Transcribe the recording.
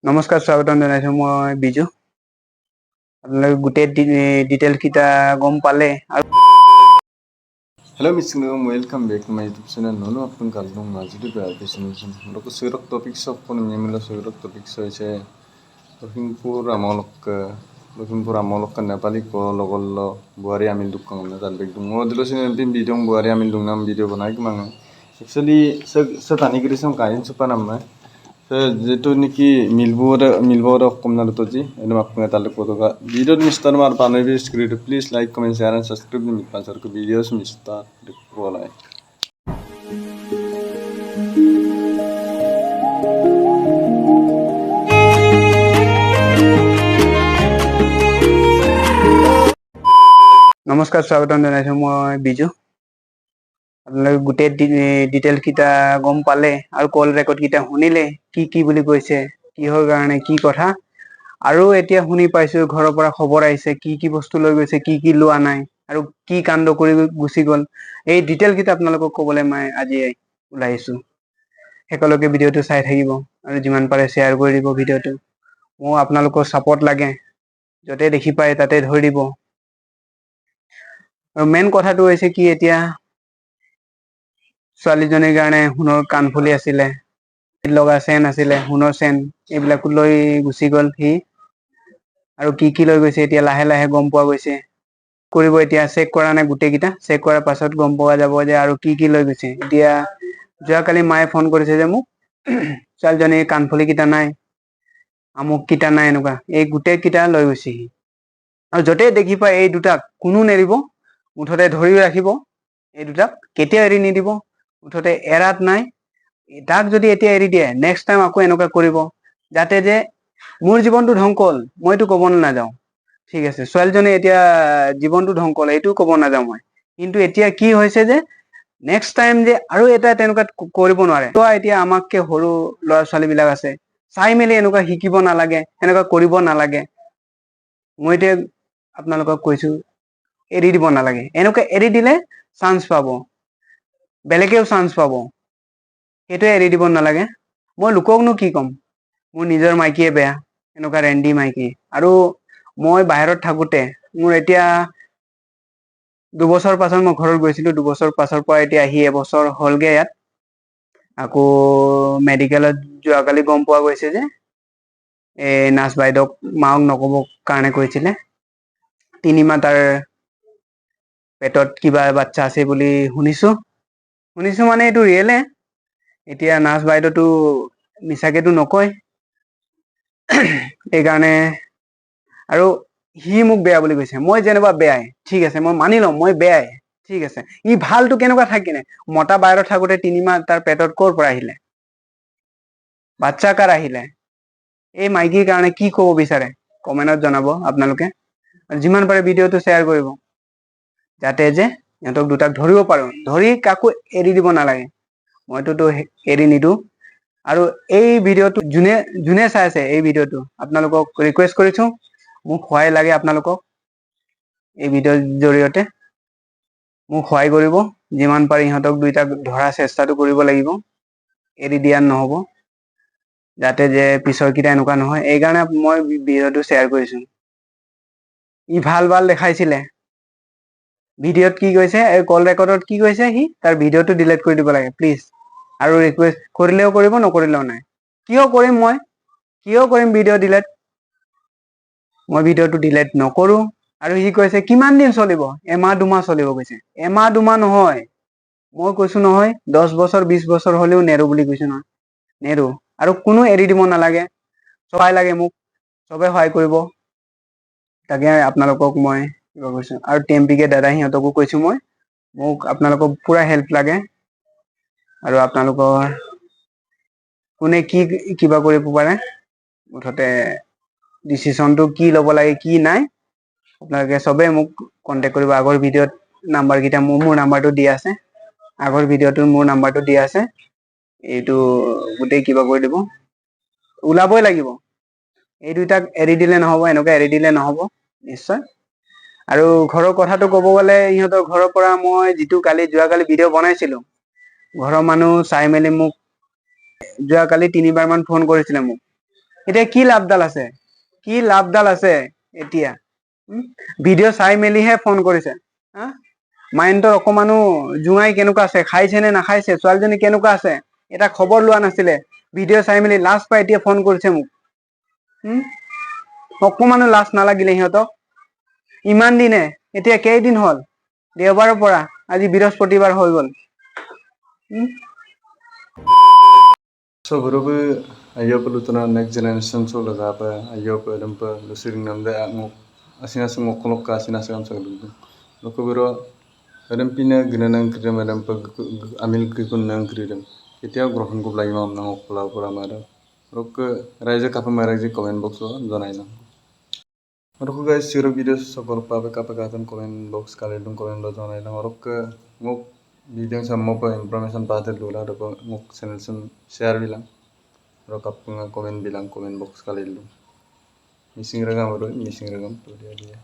নমস্কাৰ, স্বাগতম জনাইছোঁ। মই বিজু। আপোনালোকে গোটেই ডিটেইলকেইটা গম পালে আৰু Hello Mr. Welcome back to my YouTube channel. Nono apun kalung majidi presentation. Loko sirok topic sok kono nyemila sirok topic হৈছে লখিমপুৰ আমলক নেপালী ক লগল বোৱাৰী আমিল দুখ তাল বেগ দুং দিলো সিন ভিডিঅ বোৱাৰী আমিল দুং নাম ভিডিঅ বনাই কিমান একচুয়ালি স তানি কৰি কাহিনী চুপা নাম যিটো নেকি মিলব কম না তো জি এনে আপনার তাহলে কত ভিডিও মিস্টার মার পানবি screen. Please like, comment, share and subscribe mister videos mister বলাই। নমস্কাৰ, স্বাগতম জনাইছোঁ। মই বিজু। আপোনালোকে গোটেই ডিটেইলকেইটা গম পালে আৰু কল ৰেকৰ্ডকেইটা শুনিলে, কি কি বুলি কৈছে, কিহৰ কাৰণে কি কথা। আৰু এতিয়া শুনি পাইছোঁ, ঘৰৰ পৰা খবৰ আহিছে, কি কি বস্তু লৈ গৈছে, কি কি লোৱা নাই আৰু কি কাণ্ড কৰি গুচি গ'ল। এই ডিটেইলকেইটা আপোনালোকক ক'বলৈ মই আজি ওলাই আহিছোঁ। শেষলৈকে ভিডিঅ'টো চাই থাকিব আৰু যিমান পাৰে শ্বেয়াৰ কৰি দিব ভিডিঅ'টো। মোক আপোনালোকৰ ছাপৰ্ট লাগে। য'তে দেখি পায় তাতে ধৰি দিব। আৰু মেইন কথাটো হৈছে কি, এতিয়া ছোৱালীজনীৰ কাৰণে সোণৰ কাণফুলি আছিলে, লগা চেন আছিলে, সোণৰ চেন, এইবিলাকো লৈ গুচি গ'ল সি। আৰু কি কি লৈ গৈছে এতিয়া লাহে লাহে গম পোৱা গৈছে কৰিব। এতিয়া চেক কৰা নাই গোটেইকেইটা, চেক কৰাৰ পাছত গম পোৱা যাব যে আৰু কি কি লৈ গৈছে। এতিয়া যোৱাকালি মায়ে ফোন কৰিছে যে মোক ছোৱালীজনীৰ কাণফুলিকেইটা নাই, আমুককেইটা নাই, এনেকুৱা এই গোটেইকেইটা লৈ গৈছে সি। আৰু য'তেই দেখি পায় এই দুটাক কোনো নেৰিব, মুঠতে ধৰি ৰাখিব। এই দুটাক কেতিয়াও এৰি নিদিব, মুঠতে এৰাত নাই। তাক যদি এতিয়া এৰি দিয়ে, নেক্সট টাইম আকৌ এনেকুৱা কৰিব, যাতে যে মোৰ জীৱনটো ধ্বংস হ'ল মইতো ক'ব নাযাওঁ, ঠিক আছে। ছোৱালীজনী এতিয়া জীৱনটো ধ্বংস হ'ল এইটোও ক'ব নাযাওঁ মই। কিন্তু এতিয়া কি হৈছে যে নেক্সট টাইম যে আৰু এটা তেনেকুৱা কৰিব নোৱাৰে। এতিয়া আমাতকে সৰু ল'ৰা ছোৱালীবিলাক আছে, চাই মেলি এনেকুৱা শিকিব নালাগে, এনেকুৱা কৰিব নালাগে। মই এতিয়া আপোনালোকক কৈছোঁ, এৰি দিব নালাগে। এনেকুৱা এৰি দিলে চান্স পাব, বেলেগেও চান্স পাব, সেইটোৱে এৰি দিব নালাগে। মই লোককনো কি ক'ম, মোৰ নিজৰ মাইকীয়ে বেয়া, এনেকুৱা ৰেণ্ডি মাইকী। আৰু মই বাহিৰত থাকোঁতে মোৰ এতিয়া 2 বছৰ পাছত মই ঘৰত গৈছিলোঁ। 2 বছৰ পাছৰ পৰা এতিয়া আহি এবছৰ হ'লগৈ ইয়াত। আকৌ মেডিকেলত যোৱাকালি গম পোৱা গৈছে যে এই নাৰ্ছ বাইদেউক মাক নক'ব কাৰণে কৈছিলে, 3 মাহ তাৰ পেটত কিবা বাচ্চা আছে বুলি শুনিছোঁ। শুনিছোঁ মানে এইটো ৰিয়েলে। এতিয়া নাৰ্ছ বাইদেউটো মিছাকেতো নকয়, সেইকাৰণে। আৰু সি মোক বেয়া বুলি কৈছে, মই যেনিবা বেয়াই, ঠিক আছে, মই মানি ল'ম মই বেয়াই, ঠিক আছে। ই ভালটো কেনেকুৱা থাকিলে? মতা বাহিৰত থাকোঁতে 3 মাহ তাৰ পেটত ক'ৰ পৰা আহিলে বাচ্চা, কাৰ আহিলে? এই মাইকীৰ কাৰণে কি ক'ব বিচাৰে কমেণ্টত জনাব আপোনালোকে। আৰু যিমান পাৰে ভিডিঅ'টো শ্বেয়াৰ কৰিব, যাতে যে সিহঁতক দুটাক ধৰিব পাৰোঁ। ধৰি কাকো এৰি দিব নালাগে, মইতোতো এৰি নিদিওঁ। আৰু এই ভিডিঅ'টো যোনে যোনে চাই আছে, এই ভিডিঅ'টো আপোনালোকক ৰিকুৱেষ্ট কৰিছোঁ, মোক সহায় লাগে আপোনালোকক। এই ভিডিঅ'ৰ জৰিয়তে মোক সহায় কৰিব। যিমান পাৰি ইহঁতক দুইটাক ধৰা চেষ্টাটো কৰিব লাগিব, এৰি দিয়া নহ'ব, যাতে যে পিছৰকেইটা এনেকুৱা নহয়। এইকাৰণে মই ভিডিঅ'টো শ্বেয়াৰ কৰিছোঁ। ই ভাল ভাল দেখাইছিলে ভিডিঅ'ত, কি কৈছে, এই কল ৰেকৰ্ডত কি কৈছে সি, তাৰ ভিডিঅ'টো ডিলিট কৰি দিব লাগে প্লিজ। আৰু ৰিকুৱেষ্ট কৰিলেও কৰিব, নকৰিলেও নাই। কিয় কৰিম মই? কিয় কৰিম ভিডিঅ' ডিলিট? মই ভিডিঅ'টো ডিলিট নকৰোঁ। আৰু সি কৈছে কিমান দিন চলিব, এমাহ দুমাহ চলিব কৈছে। এমাহ দুমাহ নহয়, মই কৈছো নহয়, 10 বছৰ 20 বছৰ হ'লেও নেৰো বুলি কৈছো নহয়, নেৰো। আৰু কোনো এৰি দিব নালাগে। সহায় লাগে মোক, চবে সহায় কৰিব। তাকে আপোনালোকক মই কিবা কৈছো। আৰু টি এম পি কে দাদা সিহঁতকো কৈছো মই, মোক আপোনালোকক পুৰা হেল্প লাগে। আৰু আপোনালোকৰ কোনে কি কিবা কৰিব পাৰে, মুঠতে ডিচিশ্যনটো কি ল'ব লাগে কি নাই, আপোনালোকে চবেই মোক কণ্টেক্ট কৰিব। আগৰ ভিডিঅ'ত নাম্বাৰকেইটা মোৰ নাম্বাৰটো দিয়া আছে, আগৰ ভিডিঅ'টোত মোৰ নাম্বাৰটো দিয়া আছে। এইটো গোটেই কিবা কৰি দিব। ওলাবই লাগিব এই দুইটাক, এৰি দিলে নহ'ব, এনেকুৱা এৰি দিলে নহ'ব নিশ্চয়। আৰু ঘৰৰ কথাটো ক'ব গ'লে, ইহঁতৰ ঘৰৰ পৰা মই যিটো কালি যোৱাকালি ভিডিঅ' বনাইছিলোঁ, ঘৰৰ মানুহ চাই মেলি মোক যোৱাকালি তিনিবাৰমান ফোন কৰিছিলে মোক। এতিয়া কি লাভডাল আছে? কি লাভডাল আছে এতিয়া? ভিডিঅ' চাই মেলিহে ফোন কৰিছে। হা, মাইণ্ডৰ অকমানো জোঙাই কেনেকুৱা আছে, খাইছে নে নাখাইছে, ছোৱালীজনী কেনেকুৱা আছে, এটা খবৰ লোৱা নাছিলে। ভিডিঅ' চাই মেলি লাজ পাই এতিয়া ফোন কৰিছে মোক। অকমানো লাজ নালাগিলে সিহঁতক ইমান দিনে। এতিয়া কেইদিন হ'ল? দেওবাৰৰ পৰা আজি বৃহস্পতিবাৰ হৈ গ'ল। So bro ayo pelutuna next generation so laga pa ayo pa dampa lusiring namda ngok asina sungok kolok ka asina sagam sagam loko bro adam pina gnanang kridam adam pa amil kikun nang kridam কেতিয়াও গ্ৰহণ কৰিব লাগিব আপোনাক অকলা পৰা মাৰা আৰু ৰাইজে কাপে মাৰে কমেণ্ট বক্সত জনাই না। আৰু গাইজ, চিৰ ভিডিঅ' সকলো পাবে কাপে কাতন কমেণ্ট বক্স কালি কমেণ্ট বক্স জনাই না। আৰু মোক ভিডিঅ' চাম মোক ইনফৰমেশ্যন পাতে লোলা আৰু মোক চেনেল শ্বেয়াৰ বিলাক আৰু কাপোঙা কমেণ্ট বিলাক কমেণ্ট বক্স কালি দিলোঁ। মিচিং ৰগাম আৰু মিচিং ৰগাম দিয়া দিয়া।